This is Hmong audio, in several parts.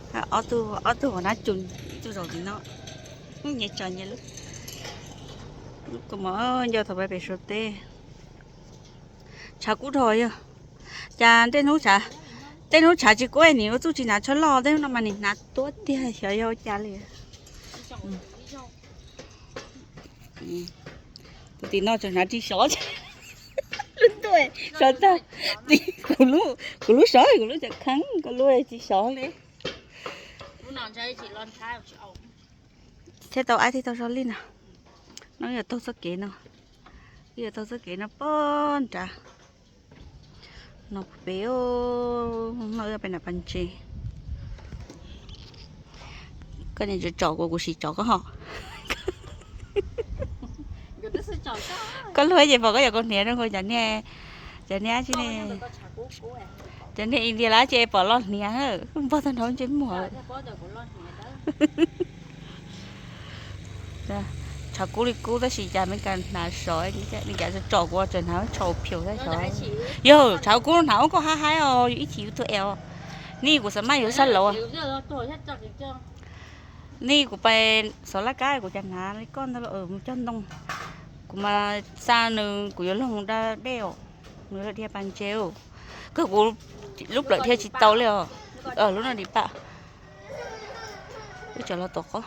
Ob tug, ob tug hauv nab cus, ib tug zaum tim no. Nyias tso nyias lub. Kuv mam nco thaum peb pem Suav teb. Tshav kub dhau yog. Cas tej hnub tshav, tej hnub tshav tsis kub nim ua txuj tsis hnav tsho loj, tej hnub no mas nim hnav tuab tiag xyov yog ua cas li. Tus tim no tseem hnav ris sov, lub ntuj sov tag. Kuv lub, kuv lub sov, kuv lub cov kheeb, koj lub tsis sov li. Thiaj tau aib thiaj tau zog li no. No yuav taug txoj kev no, yuav taug txoj kev no pog nrad. No pem, no pem nram pas ntses. Koj niam tsom kuv, kuv sim tsom koj ho. Koj luag ces pom koj yuav kaus hniav rau nkaus cov niag, cov niag tsi ne, cov niag India lawv ces pom loj hniav, npog tag nrho ntsej muag. Tshav kub li kub tab sis cas Meskas hnav sov, Meskas tsom kuv tseem hnav tsho phiu tab sov. Yog tshav kub hnav ua koj haib haib os, yus ib chim yus tuag es os. Nej kuv xav maj yus sab laub. Nej kuv pais xov laj kab kuv cas hnav li koj ntag, mus cog ntoo. Kuv mas xa nws kuv yuav luag da dej os, nws dhia pas ntses os. Kawg kuv lub plawv dhia tsis tau li os. Lub no dim pam. Wb tseem los tom qab.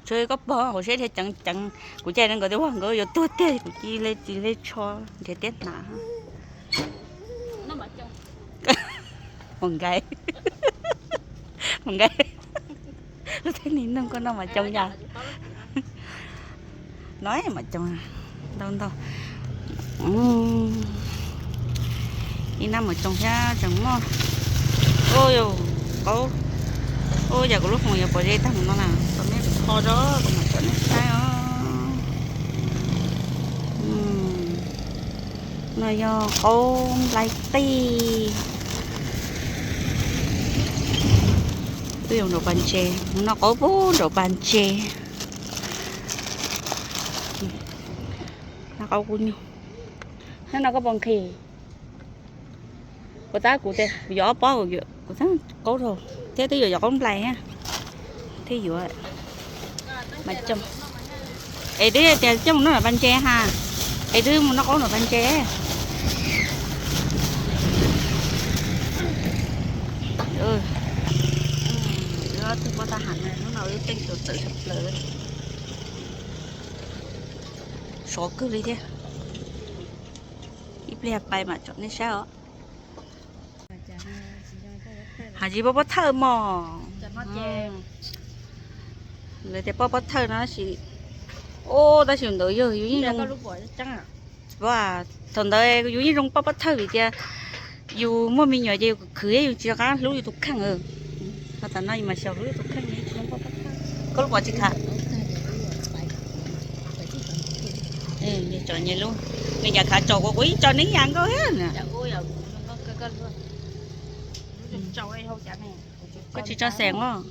Tsuas koj pog hauv siab dhia ceev ceev, kuv caij nkawd tias ua nkawd yuav tuag tiag, kuv cia li tsis li tsho, nrhiav tiab hnav. Mus nkaib, mus nkaib, lub teb nis noog koj noj mas coob yam. No mas coob ntau ntau. Ib nab mas coob thiab tseem moj. Ua qaub, ua cas kuv lub foos yuav pom ze tag mus no na, tau nej kho rau kuv mam tso nej saib os. No yog qaub nplai qij. Twb yuav nraum pas ntses, noj qaub pub nraum pas ntses. Noj qaub kub nyuj. Noj no koj puas nqhis? Puas tab kuv tias kuv yuav ob pob, kuv txeeb qaub rau, thiab twb yuav yuav qaub nplai thiab. Thiab yuav mas coj, es twb tias coj mus noj nram pas ntses ha, es twb mus noj qaub nram pas ntses. Twb pob tab ham, hnub no wb teej tuam txawm sawv plaws. Sov kawg li thiab. Ib pliag pais mam tsom nej saib os. Has tsis pob pob thawj mog. Lawv tias pob pob thawj no tab sis, tab sis ntawd yog yus yeej zoo, thaum ntawd yus yeej zoo pob pob thawj vim tias yus muaj me nyuam ces yus khwv yus tsis rov qab hlub yus tus kheej. Ho tam no yus mas xyaum hlub yus tus kheej, tsis zoo pob pob thawj. Koj lub pom tsis khav? Tsom nyias lub, nws cas khav tsom kuv, kuv yeej tsom neb yam nkaus thiab. Koj tsis tso xeem os.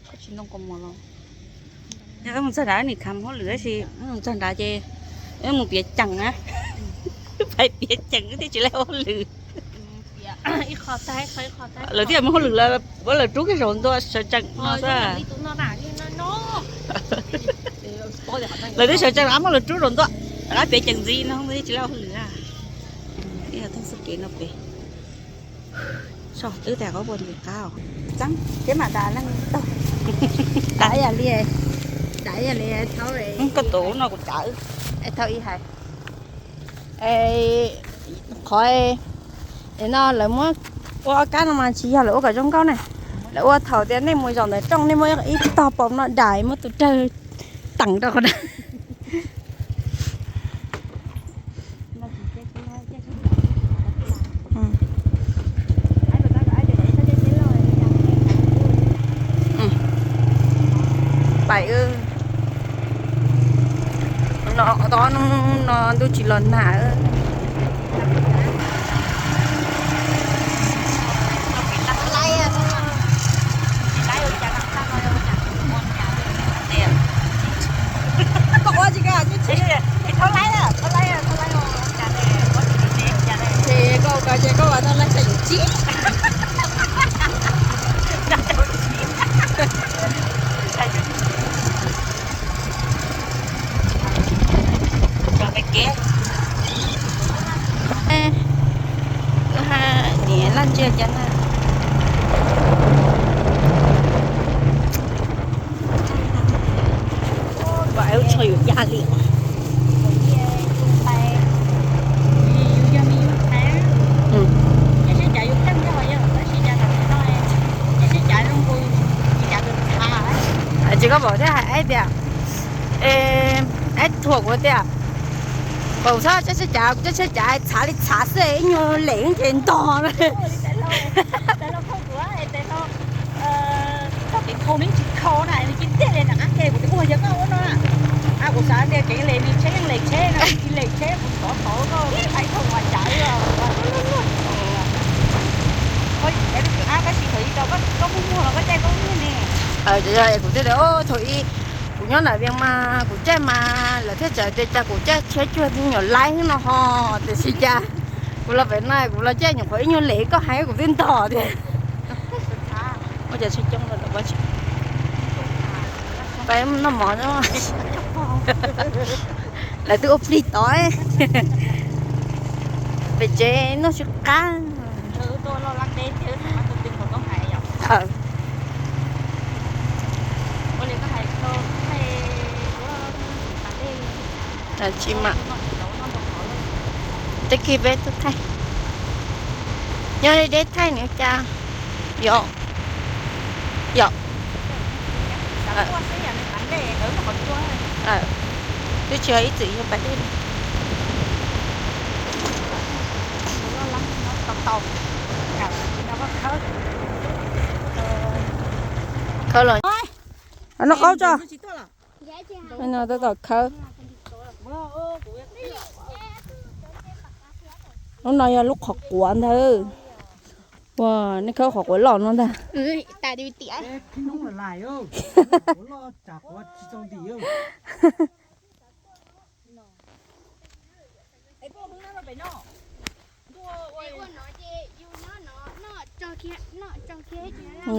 Koj tsis ntoo kua muag los? Yog wb mus txog nrad nim khav mus hauj lwm tab sis wb mus txog nrad ces wb mus piav ceem na. Pais piav ceem wb thiaj tsis laij hauj lwm. Lawv thiaj mus hauj lwm, lawv rub kiag zaum ntua sawv tsees no xwb. Lawv twb sawv tsees rov qab muab lawv rub zaum ntua, rov qab piav ceem ntxiv no thiaj tsis laij hauj lwm. Ib yam thooj txoj kev no pem. Wb tas qaub puas ntxim qab os. Txeeb thiab mam das leej taug. Dav ib yam li, dav ib yam li thaub. Koj tus no kuv dav. Thaub ib hais, qhov no lawv muab ua ob kab no mas tsis yog lawv ua kom zoo nkauj na. Lawv ua thaum tias nej mus zaum ntawm rooj nej muab ib tog pom no dais muab tus rawg teem rau qhov dais. Pais, no tod no ntuj tsis los nag. Koj ua tsis kawg, thauj laib, thauj laib, thauj laib. Kev. Niam laj ntsia cas na. Pom ub tshua yus ya li. Tsis koj pom thiab hais tias, ib thuam kuv tias, pom txhob tsaib tsheb cav, kuv tsaib tsheb cav txhav li txhav xwb, ib nyuag lem ces ntog. Txhob kev khau neb tsis khau na, nws ci ntej li nram qab ke kuv twb ua yog koj ua no na. Kuv xav tias kev lem nws tsheb yeej lem tsheb no, tsis lem tsheb kuv tov tov koj tais thau uas cav. Tab sis thaum ub koj muag muag los koj caij koj muag ne. Kuv thiaj li, thaum ub kuv nyob nram Vias mas kuv caij mas lawv thiaj txawm tias cas kuv caij tsheb cuag nyuam laib no ho, tiam sis cas kuv los pem no kuv los caij nyuam qhuav ib nyuag lem koj hais kuv twb ntog tiag. Ua cas tsheb coob lawm, peb noj mov, lawv twb ua plig tod. Pem tsev noj tsis qab. Tsis mas, tag kis peb tuaj thaij, nyob deb thaij nws cas, yom, yom. Twb tsis yog ib txwm yog pas dej. Khawb los, noj qaub tso. No tab tom khawb. Lub no yog lub qhov quav ntag. Ua, nej khawb qhov quav loj no ntag.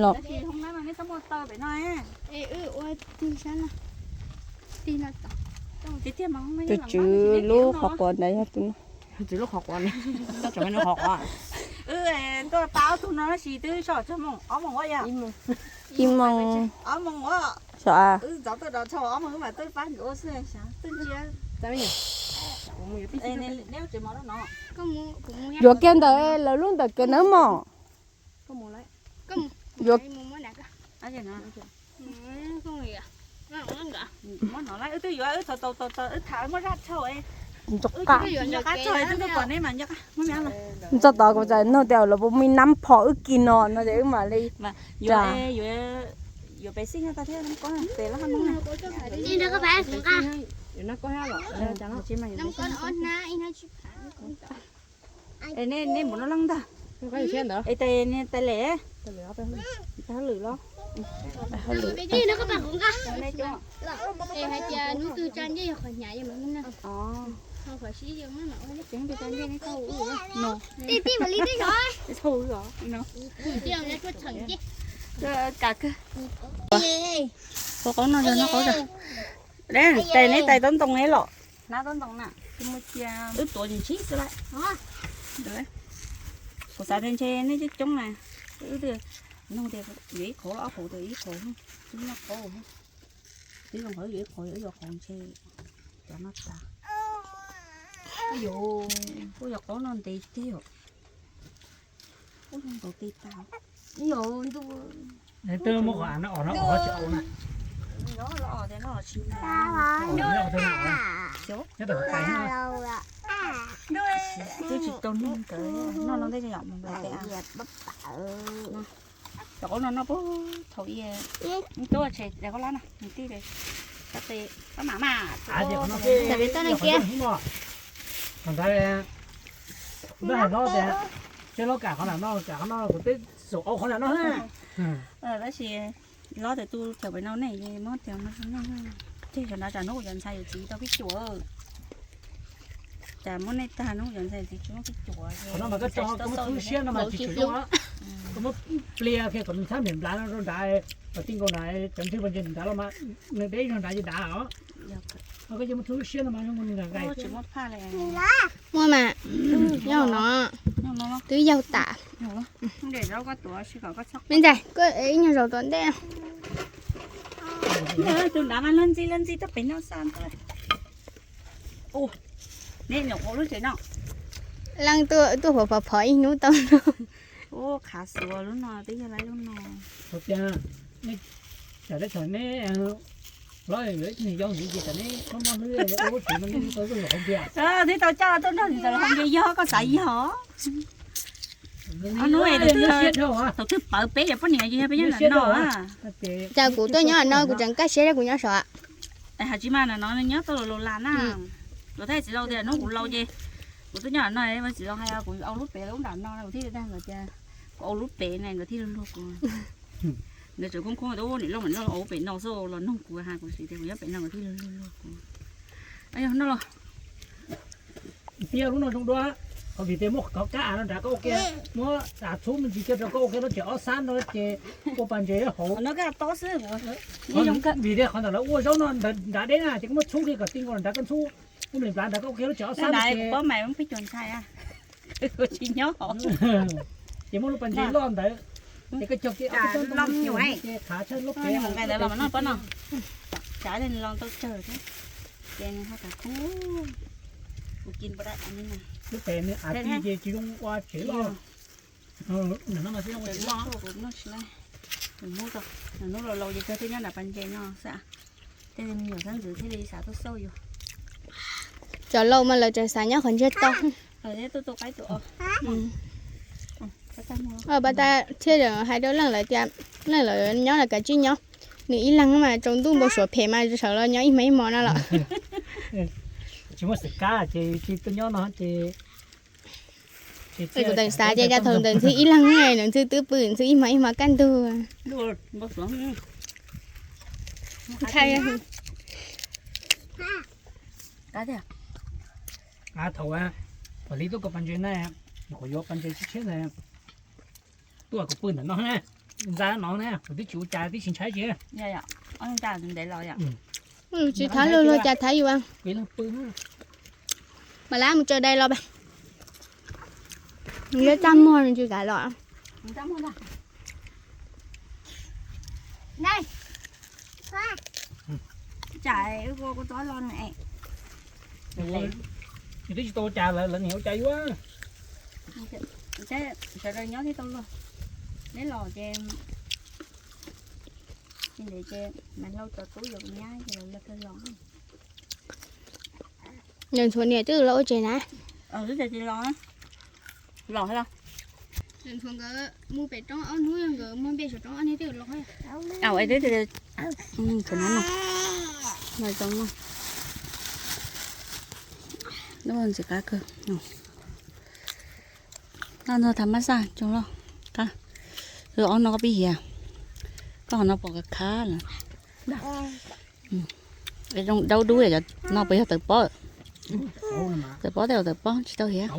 Los, tus tswv lub qhov quav ntawd yog tus no. Tus tswv lub qhov quav, qhov quav. Tuaj pab ob tug no tab sis twb soj ob moos, ob moos ua yog ib moos, ob moos ua. Wb ntxov tuaj rau thaum ob moos wb mam tuaj pab nkawd ua xwb. Yuav kiag ntawd lawv lub ntawm kev nawb mog. Yuav, nco qab, nco qab txog twb tuaj pom neb mas nco qab. Txog tod kuv txawm nug tias lawv puas muaj nab phom wb kis no no ces wb mam li. Nej mus no leej ntag. Es tais lem, tais hauj lwm los? Hais tias hnub twg tso ncej yog qhov hnyav yog mas. Qhov sib yog mas ua tsev tso ncej, tij tij mam li tij zov. Tij os, tuaj txheem ncej. Ka kawg. Qaub no yog noj qaub zog. Tais, neb tais taub ntoo ne los? Nab taub ntoo na. Wb tuav tsis ntsib xwb lawm. Kuv xav tias ntshe nej coob coob na. Wb tias, nug tias yuav ib qhov los ob qhov, tias ib qhov, twb noj qaub, twb zoo qhov yuav ib qhov, yuav ib qhov ntshe cov noj tas. Kuj yog qaub no ntev tiag. Ub, ntaus ti tas. Twb muab qhov av no os, no qhov tsis au na. Nyob tom tais, twb tsis tau nug nkawd noj no ntej yom, mus nkawd tes. Cov qaub no noj puag thaum ub, tuaj tsev tes qaub lab na, nws tij, pab mam mas. Tais peb toj no kiag. Ntawd, ntawd hais no tias, peb lob kam qhov nram no, kam qhov no, kuv peb xum au qhov nram no. Tab sis lob tias tu chaws pem no nej muab tias no nej, ces xyov nrad tsam hnub kuv cov ntxhais yawm txiv tau pib cuam. Cas muab nej tag hnub kuv cov ntxhais yawm txiv tsis muaj pib cuam. Qhov no mas koj tso koj muab txhub siab no mas tsis tshwm zoo. Koj muab pliag kiag kom nws txhab nplav nplav no rau nrad, kom tij nkaus nrad, cov ntswg pos ntses nrad los mas nws deb zog nrad ces dav os. Muaj mas, nyob no, twb yaug tas. Me ntxhais, koj ib nyuag zaum tom ntej. Tus nrad mas luag ntxhi luag ntxhi tuaj pem no xa. Leej tuaj phov phov phov ib hnub tau no. Khav xuav lub no twb yog lub no. Twb tau coj tuaj nrog txiv ntxawm hauv npe yog koj xav yog. Hnub thaum twg pawv peb cov poj niam yog peb nyob ntawm no. Cas kuv tuaj nyob no kuv tseem kaj siab kuv nyob saum. Has tsis mas no nyob tau los laus las na. Los thaij txiv laus tias hnub kuv laus ces kuv tuaj nyob no, txiv laus hais kuv au lub pem lub nram no kuv thiaj li tag nkawd tias kuv au lub pem ne nkawd thiaj li luag kuv. Nkawd tseem khoob khoob tias ub niam loj mam noj au pem no xwb los nug kuv hais kuv tsis tias kuv nyob pem no nkawd thiaj li luag luag kuv. Yog no los. Tiag lub no zoo dua, qhov vim tias muaj qhov kab av no nrad koj ua ke, muab av txhub me ntsis coj rau koj ua ke lub tsev ob sab no ces ua pas ntses hauv. Vim tias qhov ntawm lawv ua zaub no nrad deb na ces koj muab txhub kiag kom ti nkaus nrad koj ntxub, muab me nplav nrad koj ua ke lub tsev ob sab no ces ces muab lub pas ntses loj ntawd ces koj cog kiag ob peb tsob ntoo ces qhav tshaj lub pem. Lub pem nws av tij ces tsis zoo ua tsev loj. Hnub laus laus ces kawg thiaj nyob nram pas ntses no xwb. Tej me nyuam xeeb ntxwv thiaj li xav tuaj xauj yus. Cov laus mas lawv tseem xav nyob qhov ntsiag to. Pab tas thiaj hais rau leej lawv tias leej lawv nyob los kav tsij nyob, nws ib leeg mas tsaus ntuj npau suav phem mas sawv los nyob ib hmos ib hmos no los. Tsis muaj xwm kab ces tsis tuaj nyob no ces kuv teem xav ces cas thaum ntawd Ntxhw ib leeg, Ntxhw twb pw Ntxhw ib hmos ib hmos kaj ntug. Thaum pom li tuaj koj pas ntses na, nyuam qhuav yuav pas ntses tshiab tshiab ntawd tuaj kuv pw ntawm no na, ntxa no na, kuv twb tsis ua cas twb tsis ntshai tsi. Tsis thab luag luag cas thab yus. Mam lab mus tsaws dais los. Nws yuav txaj muag nws tsis kam los. Twb tsis tau cas lawv, lawv niam ua cas yuav. Sawv daws nyob thiaj tau luag. Neb los ces, ces Maiv Hlau cov tub yuav nyab ces lawv los kawg los. Nws ntxhuav niam twb los ua tsev na. Los los. Nws ntxhuav nkawd mus pem roob ob hnub, nkawd muag npe saum roob ob hnub twb los. Ntxhuav no, no zoo no. Lub ntxim qab kawg. Noj ntxuag thav mab xaj coob loj. Ob no koj pib hiav, koj qhov no pom khav khav lawm. Zoo daub dub, no puas yog tawv pob? Tawv pob tej zaum tawv pob tsis tau hiav.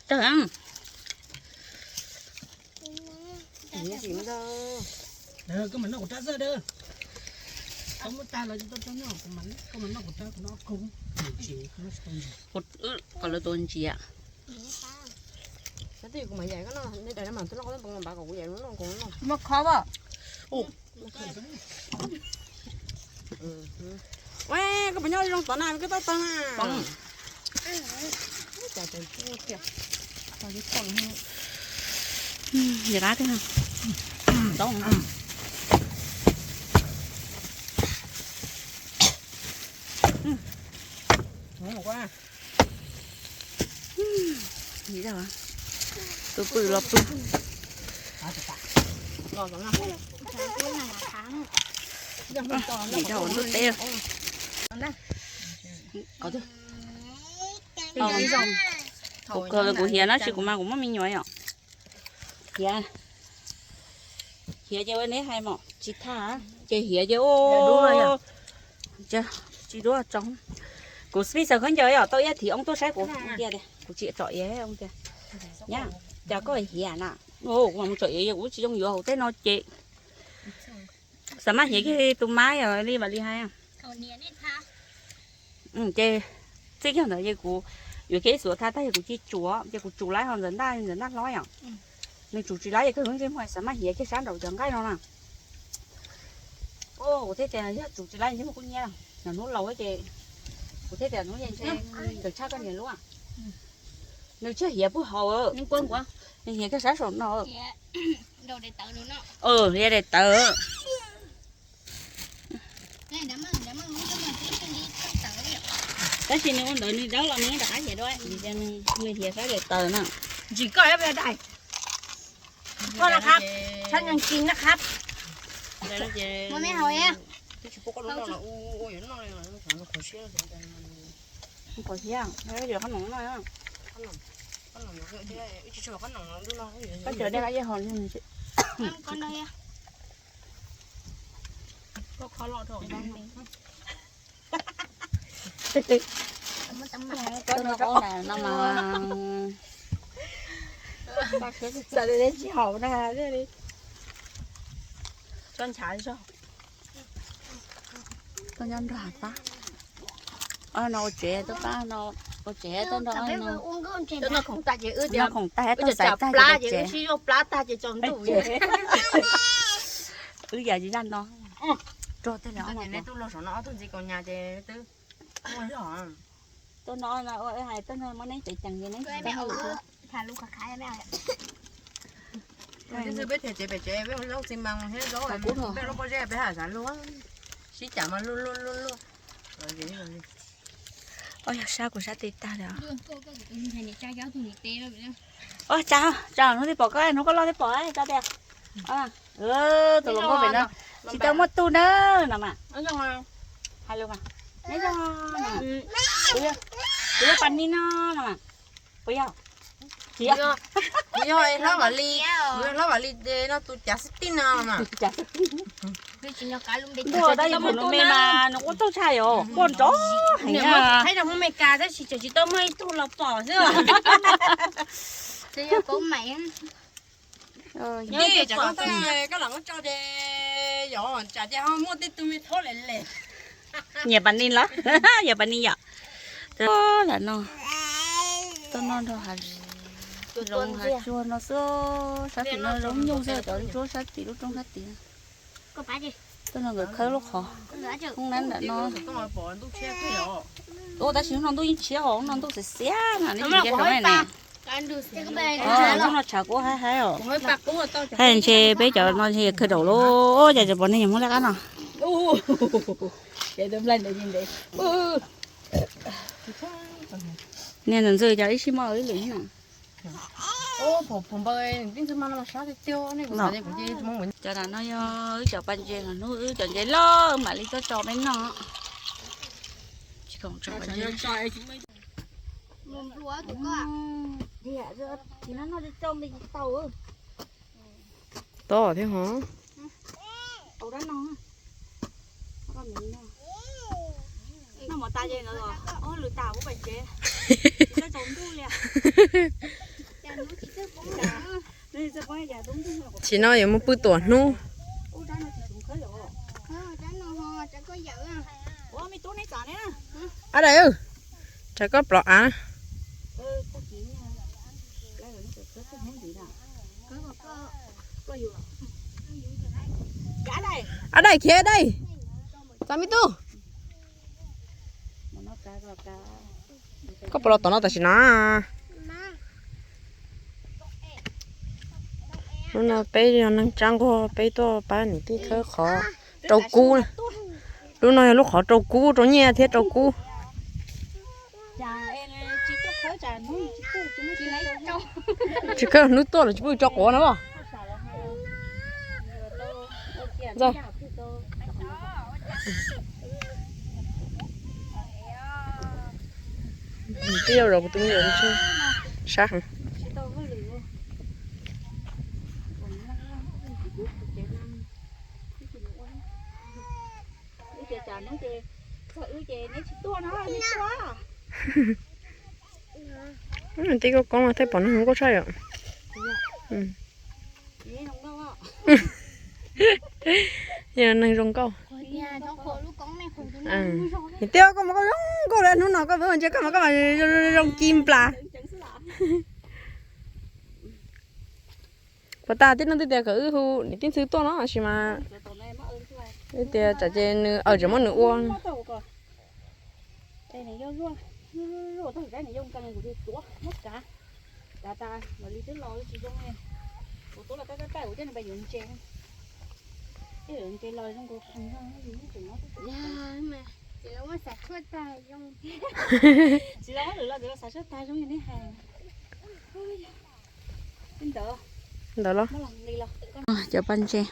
Tawg. Koj mam noj kuv rab xwb. Tau muab tag los tsis tau tso noj, koj mam noj kuv rab, kuv noj ob kaug. Kom lawv tua ntsia. Muaj khob as. Ua, koj puas nyob zoo tod na, koj tau tag na. Nyiam qab tiag. Tus pw los pw. Nyiam rau ntuj teb. Kuv kawg kuv hiav na, tsis kuv mas kuv muaj me nyuam yom. Hiav, hiav ces ua neb hais mas tsis thaj, ces hiav ces ua tsis duab tso. Kuv spis xaws khaub ncaws yom, tau ib thim oob tuaj saib kuv tias. Kuv tsis tsom iav tiag. Nyab, cas koj hiav na? Kuv mam mus tsom iav, kuv tsis zoo yuav hauv teb no ces xav maj hiav kiag tus mab yom, li vam li hais. Ces txij kiag ntawd ces kuv yuav kiag ib xuav thaj tag ces kuv cia tsuav, ces kuv tsum laib ho ntxawm ntaj, ntxawm ntaj hlob yom. Nws tsum tsis laib ces kawg ntsej muag xav maj hiav kiag sab nraum cov nqaij no na. Kuv thiaj tias yog tsum tsis laib ntsej muag kuj nyiab, hnub laus ces kuv thiaj tias hnub ntshe kawg tshaj koj niam lub. Nws tsis hiav puag hauv, nws hiav kiag sab saum no. Hiav daim tawv. Tab sis nws ua ntawd nws dawb los nws rov qab hiav dua, nws hiav sab daim tawv na. Ntsim koj dai. Koj no qab, sab nyoog ci na qab. Muaj me hauv. Qhov hiav, qhov no, koj cov dej qab yej hos. Koj no, no mas tsis haum na. Koj nyob nrog hav pab. Ob no ua tsev tuaj pab no, ua tsev tuaj nrog no. Noj khoom tag, tuaj xaiv tag ces wb yam tsis zaj no. Rog tej lawm. Tuaj no, tuaj no muab neb tsev cees ces neb tsis tau. Peb txi mas thiab zaub, peb lub pob zeb peb haj xav luaj, sib cav mas luaj luaj luaj luaj. Ob yog sab kuv sab tes tag li. Ua tsa, tsa hnub twg pom koj, hnub koj loj thiaj pom tsa tias. Tus hluas nkauj pem no tsis tau muaj tug na no mas. Hais lus mas, neb yog, kuv yog pas ni no no mas. Puas yog? Tsis yog. Kuv yog hlob Vam Lis, kuv yog hlob Vam Lis no tus cav xib tij no mas. Ntuj, tab sis tus me mas nws quaj tsaug tshaj yom, quaj nrov heev. Hais tias Hmoob Mes Kas tab sis tseem tsis tau muaj ib tug los pom xwb. Koj lam muab tso ces yog tsam ces ho muaj tej tug me thaub lem lem. Nyiam pas ni los, nyiam pas ni yom. Lam no, tuaj noj nrog hav zoov hav tsuag no xwb, sab tim no zoo nyuj xwb, cov ntsuab sab tim lub roob sab tim. Tuaj nrog nkawd khawb lub qhov, hoob nab nram no. Ub, tab sis hnub no ntuj yeej tshiab hos, hnub no ntuj xiab xiab na, neb tsis nce saum no ne. Hnub no tshav kub haib haib os. Hais ntshe peb cov no ntshe khaws daum lawm, cas tsis pom neeg nyias Hmoob laj qab no. Niag ntxawm ntxwg cov ib sij muaj ib lwm na. Cov no yog wb cov pas ntses, hnub wb cov ntses loj mam li tuaj tso peb noj. Tob thiab hov. Noj mov tas ces lwm tas kuv pais tsev. Tsis no yuav mus pw tuam hnub. Ab daim, tsam koj plov av. Ab daim, khiav daim. Txav me tub. Koj puas los tom no tam sim no? Hnub no peb yog neeg tsab nquag, peb tuaj pab niam tij khawb qhov rau kub. Lub no yog lub qhov rau kub, rau nyiaj thiab rau kub. Tsis khawb hnub tuaj los tsis pub tso quav no. Twb yog kuv tus me nyuam sab heev. Tib koj koob thiaj pom neeg zoo nkauj tshaj yom. Yog neeg zoo nkauj. Niam tij, koj mas koj zoo nkauj li hnub no koj peb ua ntsia koj mas koj mas zoo ci nplas. Puas tas tib neeg twb tias kom wb hu niam tij ntxhw tuaj no tab sis mas wb tias tsam ces nws tseem muab nws ua. Ntawd los cov pas ntses,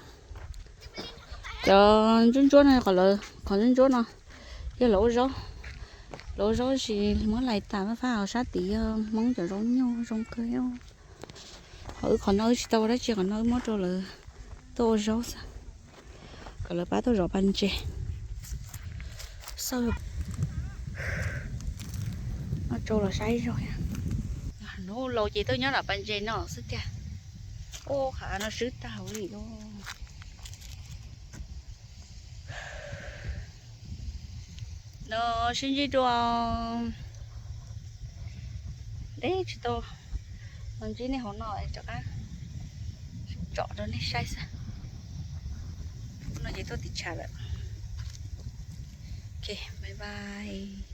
cov ntsuab ntsuab no, qhov ntsuab ntsuab no yog lawv ua zaub. Lawv ua zaub tsis muab lais tas, fab fab hauv sab tid yog Hmoob cov zaub nyuj zoo kawg. Ho wb qhov no wb tsis tau ua dab tsi, qhov no wb muab rau lawv tuaj ua zaub xwb, kom lawv pab tuaj zov pas ntses. Xauj, no rau los saib zog. Hnub laus ces tuaj nyob nram pas ntses no xwb tiag. Ua qhov no swb tag hauv li lauj. No sib ntsib dua, deb tsis tau los ntsib nej hauv no, rov qab tsom rau nej saib xwb. No ces tuaj tim tshav lawm. Ok, bye bye.